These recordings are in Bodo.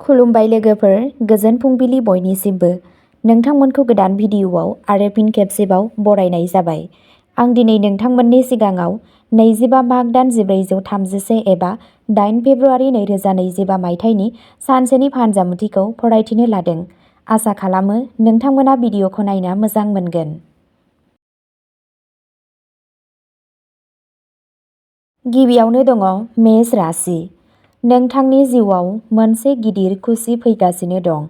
खुलुमबाय लोगोफोर, गोजोन फुंबिलि बयनिसिमबो। नोंथांमोनखौ गोदान भिडिअ'आव आरो फिन खेबसेबाव बरायनाय जाबाय। आं दिनै नोंथांमोननि सिगाङाव 25 माघ दान 1433 एबा 8 फेब्रुआरि 2025 मायथाइनि सानसेनि फानजामुथिखौ फरायथिनो लादों। आसा खालामो नोंथांमोना भिडिअ'खौ नायना मोजां मोनगोन। गिबियावनो दङ मेष राशि। नोंथांनि जिउआव मोनसे गिदिर खुसि फैगासिनो दं।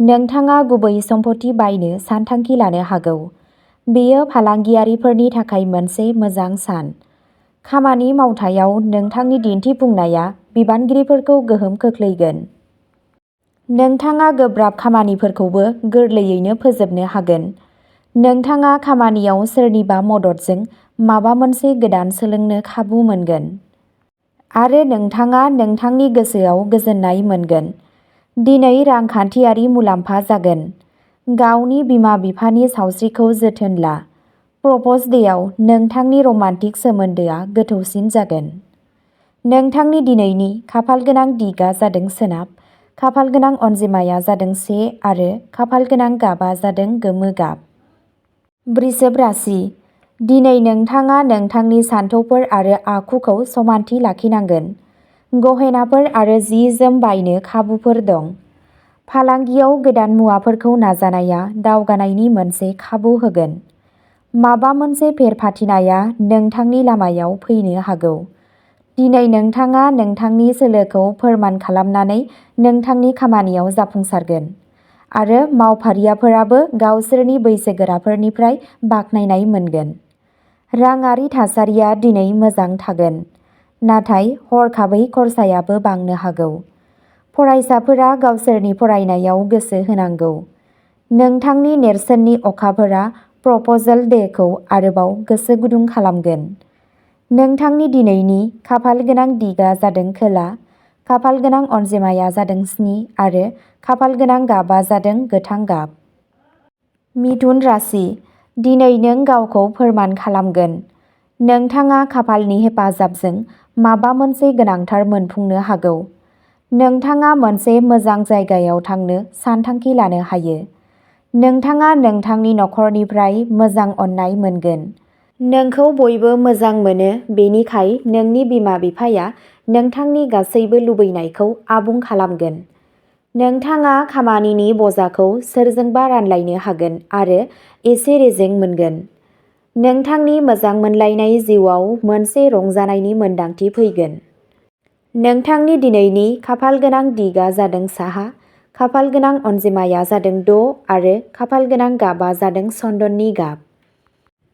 नोंथाङा गुबै सम्पथि बायनो सानथांखि लानो हागौ। बेयो फालांगियारिफोरनि थाखाय मोनसे मोजां सान। खामानि मावथायाव नोंथांनि दिन्थिफुंनाया बिबानगिरिफोरखौ गोहोम खोख्लैगोन। नोंथाङा गोब्राब खामानिफोरखौबो गोरलैयैनो फोजोबनो हागोन। नोंथाङा खामानियाव सोरनिबा मददजों माबा मोनसे गोदान सोलोंनो खाबु मोनगोन। आरो नोंथाङा नोंथांनि गोसोआव गोजोननाय मोनगोन। दिनै रांखान्थियारि मुलाम्फा जागोन। गावनि बिमा-बिफानि सावस्रिखौ जोथोन ला। प्रप'ज डेआव नोंथांनि रमान्टिक सोमोन्दोआ गोथौसिन जागोन। नोंथांनि दिनैनि खाफालगोनां दिगआ जादों सोनाब, खाफालगोनां अनजिमाया जादों 1 आरो खाफालगोनां गाबआ जादों गोमो गाब। वृषभ राशि। दिनै नोंथाङा नोंथांनि सानथौफोर आरो आखुखौ समानथि लाखिनांगोन। गहेनाफोर आरो जि-जोम बायनो खाबुफोर दं। फालांगियाव गोदान मुवाफोरखौ नाजानाया दावगानायनि मोनसे खाबु होगोन। माबा मोनसे फेरफाथिनाया नोंथांनि लामायाव फैनो हागौ। दिनै नोंथाङा नोंथांनि सोलोखौ फोरमान खालामनानै नोंथांनि खामानियाव जाफुंसारगोन। आरो मावफारियाफोराबो गावसोरनि बैसोगोराफोरनिफ्राय बाख्नायनाय मोनगोन। राङारि थासारिया दिनै मोजां थागोन। नाथाय हरखाबै खरसायाबो बांनो हागौ। फरायसाफोरा गावसोरनि फरायनायाव गोसो होनांगौ। नोंथांनि नेरसोननि अखाफोरा प्रप'जल डेखौ आरोबाव गोसो गुदुं खालामगोन। नोंथांनि दिनैनि खाफालगोनां दिगआ जादों खोला, खाफालगोनां अनजिमाया जादों 7 आरो खाफालगोनां गाबआ जादों गोथां गाब। मिथुन राशि। दिनै नों गावखौ फोरमान खालामगोन। नोंथाङा खाफालनि हेफाजाबजों माबा मोनसे गोनांथार मोनफुंनो हागौ। नोंथाङा मोनसे मोजां जायगायाव थांनो सानथांखि लानो हायो। नोंथाङा नोंथांनि नखरनिफ्राय मोजां अननाय मोनगोन। नोंखौ बयबो मोजां मोनो, बेनिखाय नोंनि बिमा-बिफाया नोंथांनि गासैबो लुबैनायखौ आबुं खालामगोन। नोंथाङा खामानिनि बजाखौ सोरजोंबा रानलायनो हागोन आरो एसे रेजें मोनगोन। नोंथांनि मोजां मोनलायनाय जिउआव मोनसे रंजानायनि मोन्दांथि फैगोन। नोंथांनि दिनैनि खाफालगोनां दिगआ जादों साहा, खाफालगोनां अनजिमाया जादों 6 आरो खाफालगोनां गाबआ जादों चन्दननि गाब।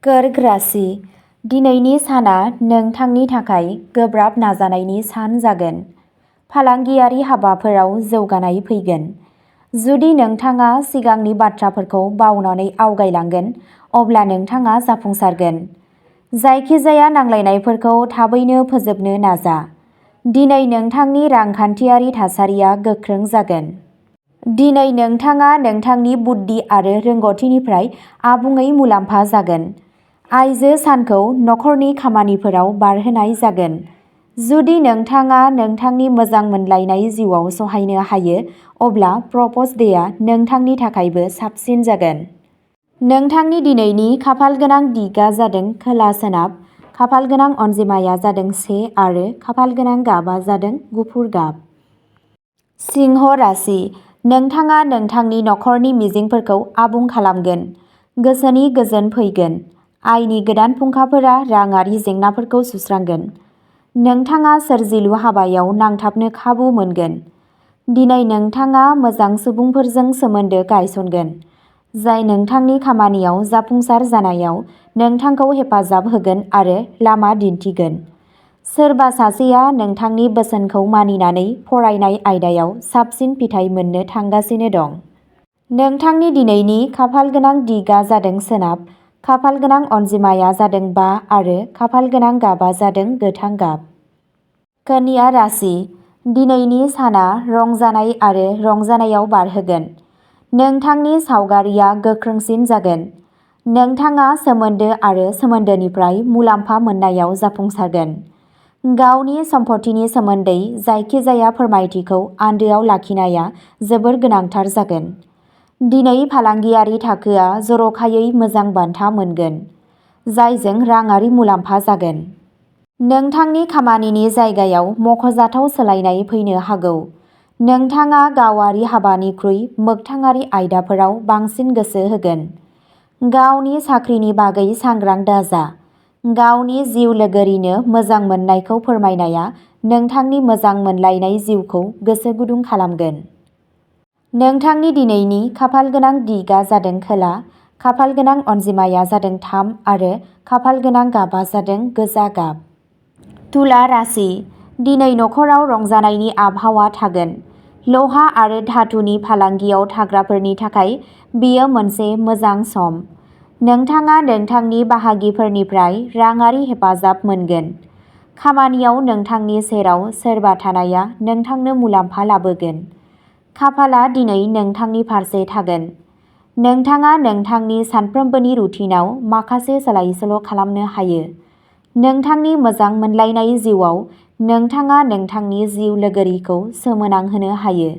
कर्क राशि। दिनैनि साना नोंथांनि थाखाय गोब्राब नाजानायनि सान जागोन। फालांगियारि हाबाफोराव जौगानाय फैगोन। जुदि नोंथाङा सिगांनि बाथ्राफोरखौ बावनानै आवगायलांगोन, अब्ला नोंथाङा जाफुंसारगोन। जायखिजाया नांलायनायफोरखौ थाबैनो फोजोबनो नाजा। दिनै नोंथांनि रांखान्थियारि थासारिया गोख्रों जागोन। दिनै नोंथाङा नोंथांनि बुद्धि आरो रोंग'थिनिफ्राय आबुङै मुलाम्फा जागोन। आइजो सानखौ नखरनि खामानिफोराव बारहोनाय जागोन। जुदि नोंथाङा नोंथांनि मोजां मोनलायनाय जिउआव सहायनो हायो, अब्ला प्रप'ज डेआ नोंथांनि थाखायबो साबसिन जागोन। नोंथांनि दिनैनि खाफालगोनां दिगआ जादों खोला-सोनाब, खाफालगोनां अनजिमाया जादों 1 आरो खाफालगोनां गाबआ जादों गुफुर गाब। सिंह राशि। नोंथाङा नोंथांनि नखरनि मिजिंफोरखौ आबुं खालामगोन। गोसोनि गोजोन फैगोन। आयनि गोदान फुंखाफोरा राङारि जेंनाफोरखौ सुस्रांगोन। नोंथाङा सोरजिलु हाबायाव नांथाबनो खाबु मोनगोन। दिनै नोंथाङा मोजां सुबुंफोरजों सोमोन्दो गायसनगोन, जाय नोंथांनि खामानियाव जाफुंसार जानायाव नोंथांखौ हेफाजाब होगोन आरो लामा दिन्थिगोन। सोरबा सासेया नोंथांनि बोसोनखौ मानिनानै फरायनाय आयदायाव साबसिन फिथाय मोननो थांगासिनो दं। नोंथांनि दिनैनि खाफालगोनां दिगआ जादों सोनाब, खाफालगोनां अनजिमाया जादों 5 आरो खाफालगोनां गाबआ जादों गोथां गाब। कन्या राशि। दिनैनि साना रंजानाय आरो रंजानायाव बारहोगोन। नोंथांनि सावगारिआ गोख्रोंसिन जागोन। नोंथाङा सोमोन्दो आरो सोमोन्दोनिफ्राय मुलाम्फा मोननायाव जाफुंसारगोन। गावनि सम्पथिनि सोमोन्दै जायखिजाया फोरमायथिखौ आन्दोआव लाखिनाया जोबोर गोनांथार जागोन। दिनै फालांगियारि थाखोआ जर'खायै मोजां बान्था मोनगोन, जायजों राङारि मुलाम्फा जागोन। नोंथांनि खामानिनि जायगायाव मख'जाथाव सोलायनाय फैनो हागौ। नोंथाङा गावारि हाबानिख्रुइ मोगथाङारि आयदाफोराव बांसिन गोसो होगोन। गावनि साख्रिनि बागै सांग्रां दाजा। गावनि जिउ लोगोरिनो मोजां मोननायखौ फोरमायनाया नोंथांनि मोजां मोनलायनाय जिउखौ गोसो गुदुं खालामगोन। नोंथांनि दिनैनि खाफालगोनां दिगआ जादों खोला, खाफालगोनां अनजिमाया जादों 3 आरो खाफालगोनां गाबआ जादों गोजा गाब। तुला राशि, दिनै नखराव रंजानायनि आबहावा थागोन। लहा आरो धातुनि फालांगियाव थाग्राफोरनि थाखाय बेयो मोनसे मोजां सम। नोंथाङा नोंथांनि बाहागिफोरनिफ्राय राङारि हेफाजाब मोनगोन। खामानियाव नोंथांनि सेराव सोरबा थानाया नोंथांनो मुलाम्फा लाबोगोन। खाफालआ दिनै नोंथांनि फारसे थागोन। नोंथाङा नोंथांनि सानफ्रोमबोनि रुटिनआव माखासे सोलाय-सोल' खालामनो हायो। नोंथांनि मोजां मोनलायनाय जिउआव नोंथाङा नोंथांनि जिउ लोगोरिखौ सोमोनांहोनो हायो।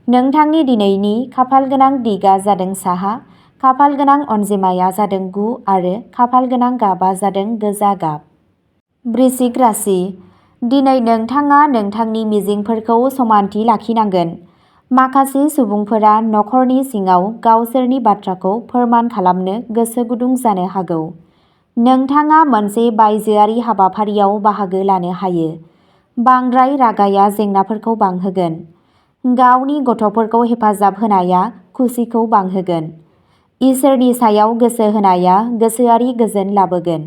नोंथांनि दिनैनि खाफालगोनां दिगआ जादों साहा, खाफालगोनां अनजिमाया जादों 9 आरो खाफालगोनां गाबआ जादों गोजा गाब। वृश्चिक राशि, दिनै नोंथाङा नोंथांनि मिजिंफोरखौ समानथि लाखिनांगोन। माखासे सुबुंफोरा नखरनि सिङाव गावसोरनि बाथ्राखौ फोरमान खालामनो गोसो गुदुं जानो हागौ। नोंथाङा मोनसे बायजोआरि हाबाफारियाव बाहागो लानो हायो। बांद्राय रागाया जेंनाफोरखौ बांहोगोन। गावनि गथ'फोरखौ हेफाजाब होनाया खुसिखौ बांहोगोन। इसोरनि सायाव गोसो होनाया गोसोआरि गोजोन लाबोगोन।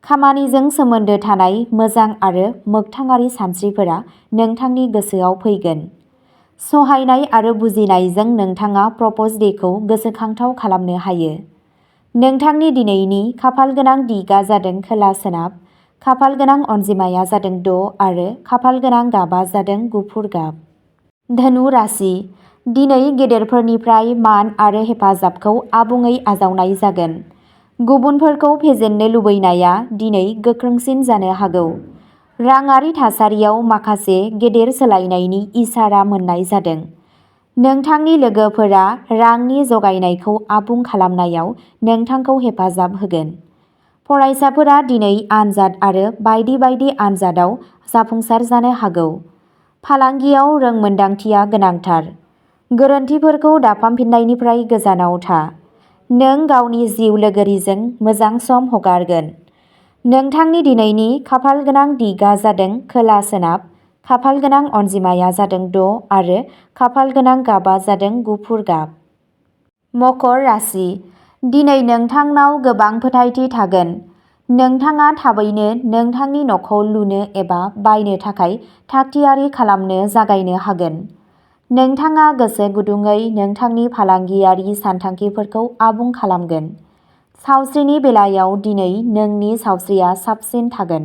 खामानिजों सोमोन्दो थानाय मोजां आरो मोगथाङारि सानस्रिफोरा नोंथांनि गोसोआव फैगोन। सहायनाय आरो बुजिनायजों नोंथाङा प्रप'ज डेखौ गोसोखांथाव खालामनो हायो। नोंथांनि दिनैनि खाफालगोनां दिगआ जादों खोला-सोनाब, खाफालगोनां अनजिमाया जादों 6 आरो खाफालगोनां गाबआ जादों गुफुर गाब। धनु राशि, दिनै गेदेरफोरनिफ्राय मान आरो हेफाजाबखौ आबुङै आजावनाय जागोन। गुबुनफोरखौ फेजेननो लुबैनाया दिनै गोख्रोंसिन जानो हागौ। राङारि थासारियाव माखासे गेदेर सोलायनायनि इसारा मोन्नाय जादों। नोंथांनि लोगोफोरा रांनि जगायनायखौ आबुं खालामनायाव नोंथांखौ हेफाजाब होगोन। फरायसाफोरा दिनै आनजाद आरो बायदि बायदि आनजादाव जाफुंसार जानो हागौ। फालांगियाव रोंमोनदांथिया गोनांथार। गोरोन्थिफोरखौ दाफामफिन्नायनिफ्राय गोजानाव था। नों गावनि जिउ लोगोरिजों मोजां सम हगारगोन। नोंथांनि दिनैनि खाफालगोनां दिगआ जादों खोला-सोनाब, खाफालगोनां अनजिमाया जादों 6 आरो खाफालगोनां गाबआ जादों गुफुर गाब। मकर राशि, दिनै नोंथांनाव गोबां फोथायथि थागोन। नोंथाङा थाबैनो नोंथांनि न'खौ लुनो एबा बायनो थाखाय थाग-थियारि खालामनो जागायनो हागोन। नोंथाङा गोसो गुदुंयै नोंथांनि फालांगियारि सानथांखिफोरखौ आबुं खालामगोन। सावस्रिनि बेलायाव दिनै नोंनि सावस्रिया साबसिन थागोन।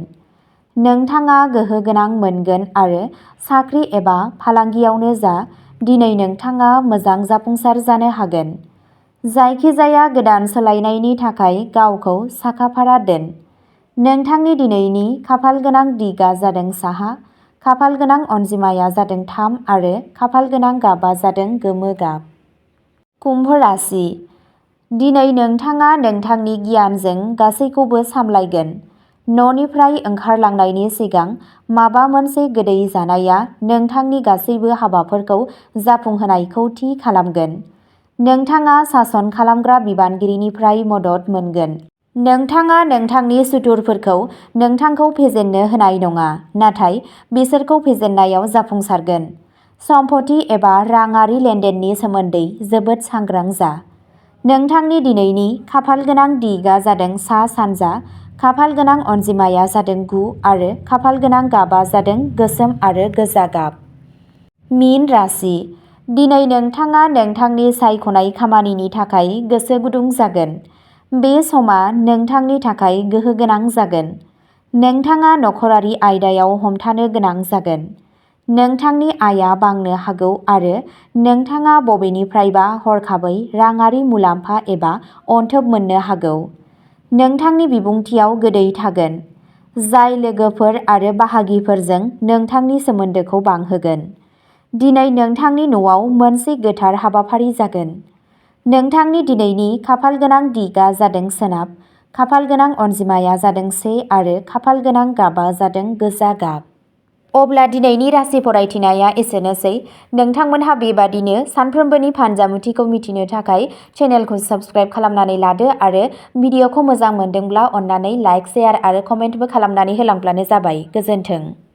नोंथाङा गोहो गोनां मोनगोन आरो साख्रि एबा फालांगियावनो जा, दिनै नोंथाङा मोजां जाफुंसार जानो हागोन। जायखिजाया गोदान सोलायनायनि थाखाय गावखौ साखा-फारा दोन। नोंथांनि दिनैनि खाफालगोनां दिगआ जादों साहा, खाफालगोनां अनजिमाया जादों 3 आरो खाफालगोनां गाबआ जादों गोमो गाब। कुम्भ राशि, दिनै नोंथाङा नोंथांनि गियानजों गासैखौबो सामलायगोन। न'निफ्राय ओंखारलांनायनि सिगां माबा मोनसे गोदै जानाया नोंथांनि गासैबो हाबाफोरखौ जाफुंहोनायखौ थि खालामगोन। नोंथाङा सासन खालामग्रा बिबानगिरिनिफ्राय मदद मोनगोन। नोंथाङा नोंथांनि सुथुरफोरखौ नोंथांखौ फेजेननो होनाय नङा, नाथाय बिसोरखौ फेजेननायाव जाफुंसारगोन। सम्पथि एबा राङारि लेनदेननि सोमोन्दै जोबोद सांग्रां जा। नोंथांनि दिनैनि खाफालगोनां दिगआ जादों सा-सानजा, खाफालगोनां अनजिमाया जादों 9 आरो खाफालगोनां गाबआ जादों गोसोम आरो गोजा गाब। मीन राशि, दिनै नोंथाङा नोंथांनि सायख'नाय खामानिनि थाखाय गोसो गुदुं जागोन। बे समा नोंथांनि थाखाय गोहोगोनां जागोन। नोंथाङा नखरारि आयदायाव हमथानो गोनां जागोन। नोंथांनि आयआ बांनो हागौ आरो नोंथाङा बबेनिफ्रायबा हरखाबै राङारि मुलाम्फा एबा अनथोब मोननो हागौ। नोंथांनि बिबुंथियाव गोदै थागोन। जाय लोगोफोर आरो बाहागिफोरजों नोंथांनि सोमोन्दोखौ बांहोगोन। दिनै नोंथांनि न'आव मोनसे गोथार हाबाफारि जागोन। नोंथांनि दिनैनि खाफालगोनां दिगआ जादों सोनाब, खाफालगोनां अनजिमाया जादों 1 आरो खाफालगोनां गाबआ जादों गोजा गाब। अब्ला दिनैनि राशि फरायथिनाया एसेनोसै। नोंथांमोनहा बेबादिनो सानफ्रोमबोनि फानजामुथिखौ मिथिनो थाखाय चेनेलखौ साबस्क्राइब खालामनानै लादो आरो भिडिअखौ मोजां मोनदोंब्ला अन्नानै लाइक, शेयार आरो कमेन्टबो खालामनानै होलांब्लानो जाबाय। गोजोन्थों।